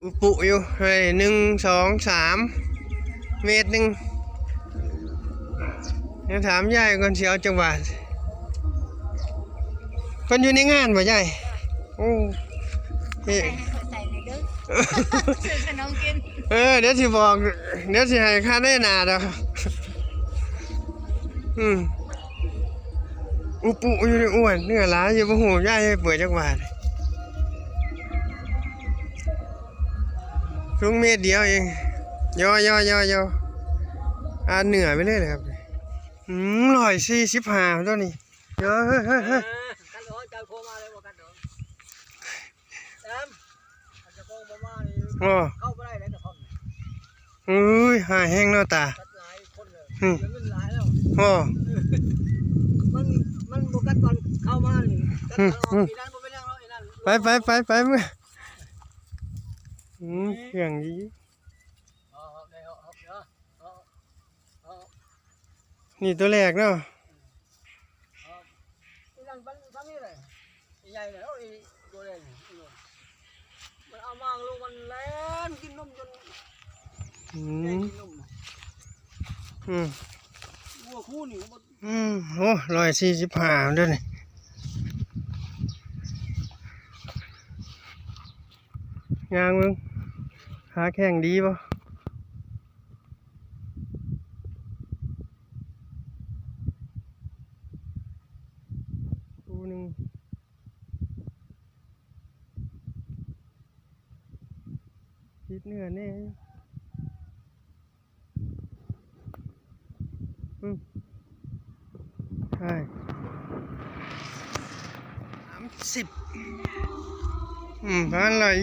ອຸປຸຢູ່ ເຮີ້ຍ ໜຶ່ງ ສອງ ສາມ ເມດໜຶ່ງ. ດຽວຖາມຍາຍກ່ອນ ຊິເອົາຈັກບາດ. ເພິ່ນຢູ່ໃນງານບໍ່ຍາຍ? ໂອ້ ເອີ ໃສ່ໃຫ້ເຂົາໃສ່ແດ່ເດີ ຊື້ຂະໜົມກິນ. ເອີ ດຽວຊິບອກ ດຽວຊິໃຫ້ຄ່າແນໜ້າດອກ. ອືມ ອຸປຸຢູ່ນີ້ ອ້ວນ ເນື້ອຫຼາຍຢູ່ ບໍ່ຮູ້ຍາຍໃຫ້ເປີດຈັກບາດ. ສູງເມດດຽວເອງ. ຍໍໆໆໆ ອ່ານເນື້ອໄປເລີຍແຫຼະຄັບ. ອືມ ຮ້ອຍສີ່ສິບຫ້າຕົວນີ້. ເອີ ເຮີ້ຍໆໆ ເອີ ກັນເອີ ເຈົ້າໂທມາເລີຍບໍ່ກັນເອີ ແຊມ ຄັນເຈົ້າຂອງບໍ່ມານີ້ ອໍ ເຂົ້າບໍ່ໄດ້ເດ້ກະທ່ອມນີ້. ເອີຍ ຮ້າຍແຮງເນາະຕາ. ອືມ ເງິນຫຼາຍແລ້ວ ອໍ ມັນ ມັນບໍ່ກັດຕອນເຂົ້າມານີ້ ກັດຕອນອອກ. ອືມ ອີນັ້ນບໍ່ເປັນຫຍັງເນາະ ອີນັ້ນ. ໄປໆໆໆ ເມືອ. ອືມ ເຄື່ອງດີ. ນີ້ຕົວແລກເນາະ. ອືມ ອືມ ໂອ້ ຮ້ອຍສີ່ສິບຫ້າເດີນີ້. ຍ່າງເບິ່ງ ຂາແຂ້ງດີບໍ່? ໂຕໜຶ່ງ ຕິດເນື້ອແດ່. ອືມ ໃຊ່ ສາມສິບ ອືມ ປະມານຮ້ອຍ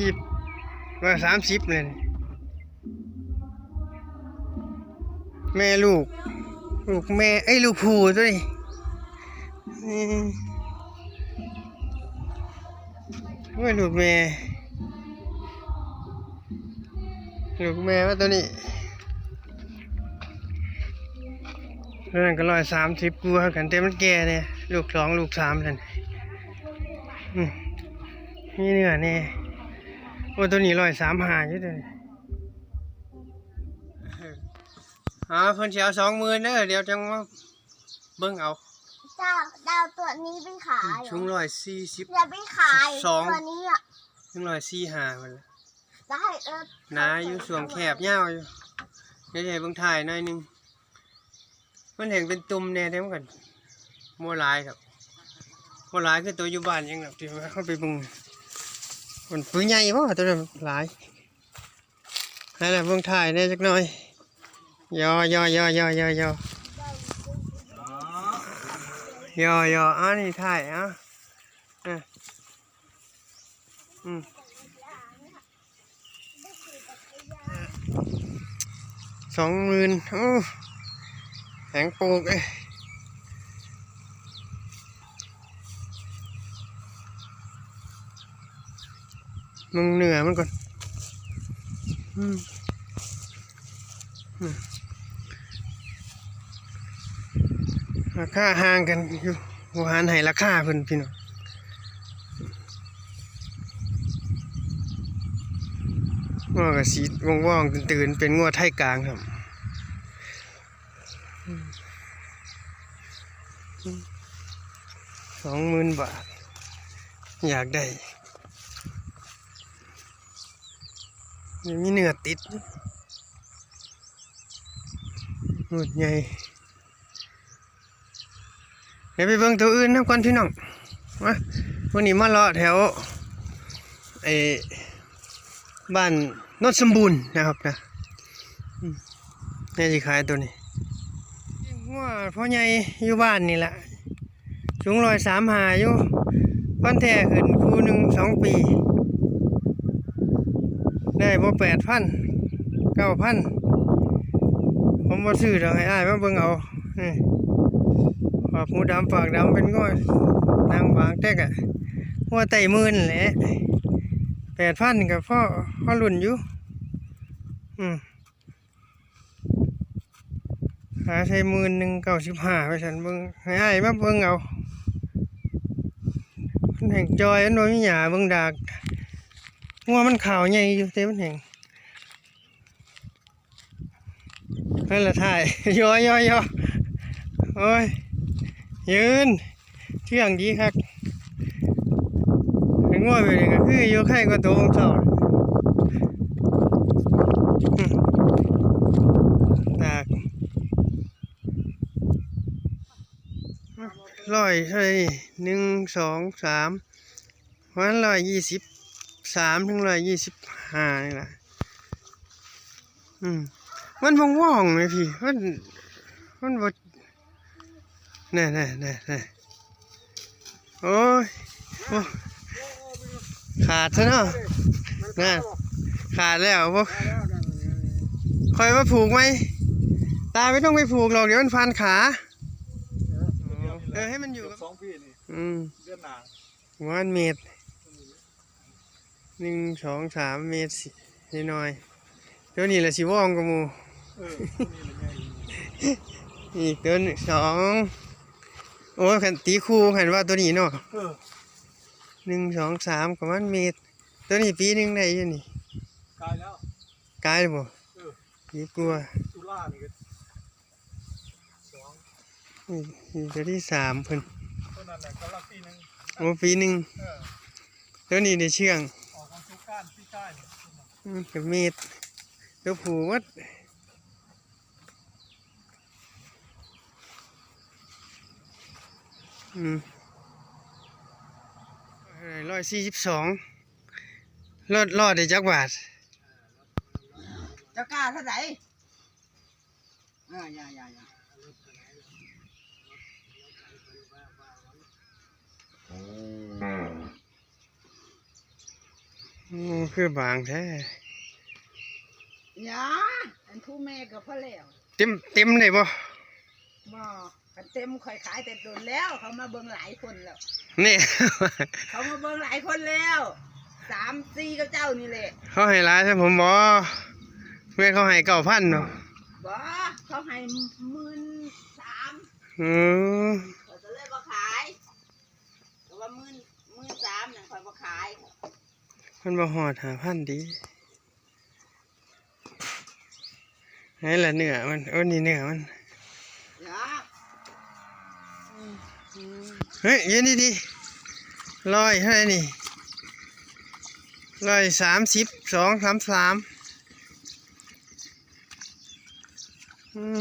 ຮ້ອຍສາມສິບນີ້. ແມ່ລູກ ລູກແມ່ ເອີຍ ລູກຜູ້ຕົວນີ້. ອືມ ໂອ້ຍ ລູກແມ່ ລູກແມ່ມາຕົວນີ້. ຕົວນັ້ນກະຮ້ອຍສາມສິບກວ່າຄືກັນ ແຕ່ມັນແກ່ແດ່ ລູກສອງ ລູກສາມນັ້ນ. ອືມ ມີເນື້ອແດ່. ໂອ້ ຕົວນີ້ຮ້ອຍສາມຫ້າຢູ່ເດີ. ອ່າ ເພິ່ນຊິເອົາສອງໝື່ນເດີ ດຽວຈັ່ງມາເບິ່ງເອົາ. ເຈົ້າ ດາວຕົວນີ້ໄປຂາຍ ສູງຮ້ອຍສີ່ສິບ ຢ່າໄປຂາຍ ສອງ ຕົວນີ້ອະ ສູງຮ້ອຍສີ່ຫ້າພຸ້ນລະ. ໜາຢູ່ ຊ່ວງແຄບຍາວຢູ່. ດຽວຊິໃຫ້ເບິ່ງທ້າຍໜ້ອຍໜຶ່ງ ມັນແຮ່ງເປັນຕຸ່ມແດ່ ແຕ່ມັນກະບໍ່ຫຼາຍດອກ ບໍ່ຫຼາຍຄືໂຕຢູ່ບ້ານຫຍັງດອກ ທີ່ວ່າເຮົາໄປເບິ່ງ. ມັນໂຕໃຫຍ່ບໍ່ ໂຕນັ້ນຫຼາຍ. ໃຫ້ລະເບິ່ງທ້າຍແດ່ຈັກໜ້ອຍ. ຍໍໆໆໆໆ ຍໍໆ ອັນນີ້ທ້າຍ ເອົາ ອືມ ສອງໝື່ນ. ໂອ້ ແຮງປູກເອີຍ. ເບິ່ງເນື້ອມັນກ່ອນ. ອືມ ອືມ ລາຄາຫ່າງກັນຢູ່ ບໍ່ຫັນໃຫ້ລາຄາເພິ່ນພີ່ນ້ອງ. ງົວກະສີວອງໆ ຕື່ນໆ ເປັນງົວໄທກາງ. ສອງໝື່ນບາດ ຢາກໄດ້ ຍັງມີເນື້ອຕິດຢູ່ ໝູດໃຫຍ່. ດຽວໄປເບິ່ງໂຕອື່ນນຳກ່ອນພີ່ນ້ອງ. ມາ ມື້ນີ້ມາເລາະແຖວ ເອີ ບ້ານໂນນສົມບູນນະຄັບນະ. ອືມ ແມ່ຊິຂາຍໂຕນີ້ ງົວພໍ່ໃຫຍ່ຢູ່ບ້ານນີ້ລະ ສູງຮ້ອຍສາມຫ້າຢູ່. ພັນແທ້ຂຶ້ນຄູ່ໜຶ່ງສອງປີ ໄດ້ບໍ່ ແປດພັນ ເກົ້າພັນ. ຜົມບໍ່ຊື້ດອກ ໃຫ້ອ້າຍມາເບິ່ງເອົາ. ນີ້ ອອກຫູດຳປາກດຳ ເປັນງົວໜັງບາງ ແຕ່ກະງົວໄຕ້ໝື່ນແຫຼະ. ແປດພັນກະພໍ ພໍລຸ້ນຢູ່. ອືມ ຂາຍໃສ່ໝື່ນໜຶ່ງ ເກົ້າສິບຫ້າ ວ່າຊັ້ນ. ເບິ່ງ ໃຫ້ອ້າຍມາເບິ່ງເອົາ. ມັນແຮ່ງຈ່ອຍ ມັນບໍ່ມີຫຍ້າ ເບິ່ງດາກ งัວมันขาวใหญ่อยู่ แต่มันแห้ง นั่นแหละถ่าย ยอยอยอ โอ้ย ยืน เชื่องดีคัก เป็นงัวแบบนี้ก็คืออยู่ไคกว่าโตของเจ้า อืม ตาก ร้อยเท่าไหร่นี่ หนึ่ง สอง สาม ประมาณร้อยยี่สิบสามถึงร้อยยี่สิบห้านี่ล่ะ อืม มันว่องๆ แหมพี่ มัน มันบ่ แน่ๆๆๆ โอ้ย โอ้ ขาดซะเนาะ นั่น ขาดแล้ว บ่ ข้อยมาผูกใหม่ ตาไม่ต้องไปผูกหรอก เดี๋ยวมันพันขา เออ ให้มันอยู่กับ สองปีนี่ อืม เดือนหน้า ประมาณเมตร หนึ่ง สอง สาม เมตร สิ น้อยๆ ตัวนี้แหละสิว่องกว่าหมู่ เออ ตัวนี้แหละใหญ่ อีกตัวหนึ่ง สอง โอ้ย คันตีคู่ คันว่าตัวนี้เนาะ เออ หนึ่ง สอง สาม ประมาณเมตร ตัวนี้ปีหนึ่งได้อยู่นี่ กายแล้ว กายแล้วบ่ เออ ปีกว่า ตุลานี่ก็ สอง นี่ นี่ตัวที่สามเพิ่น ตัวนั้นน่ะกำลังปีหนึ่ง โอ้ ปีหนึ่ง เออ ตัวนี้ได้เชื่อง ออกมาสู่ก้านปีกายนี่ อืม กับเมตร ตัวผู้วัด อืม ร้อยสี่สิบสอง รอด รอดได้จักบาท เจ้ากล้าเท่าไหร่ อ่า อย่า อย่า อย่า โอ้ คือบางแท้ อย่า อันผู้แม่ก็พอแล้ว เต็ม เต็มได้บ่ บ่ คันเต็มข้อยขายแต่โดนแล้ว เขามาเบิ่งหลายคนแล้ว นี่ เขามาเบิ่งหลายคนแล้ว สามสี่ กับเจ้านี่แหละ เขาให้หลายใช่ผมบ่ แม่นเขาให้เก้าพันเนาะ บ่ เขาให้หมื่นสาม อืม ข้อยก็เลยบ่ขาย ก็ว่าหมื่น หมื่นสามนั่นข้อยบ่ขาย มันบ่ฮอดห้าพันติ ไหนล่ะเนื้อมัน โอ้ นี่เนื้อมัน เฮ้ย ยืนดีๆ ร้อยเท่าไหร่นี่ ร้อยสามสิบสอง สามสาม อืม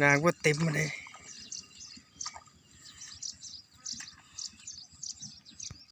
ดากบ่เต็มเลย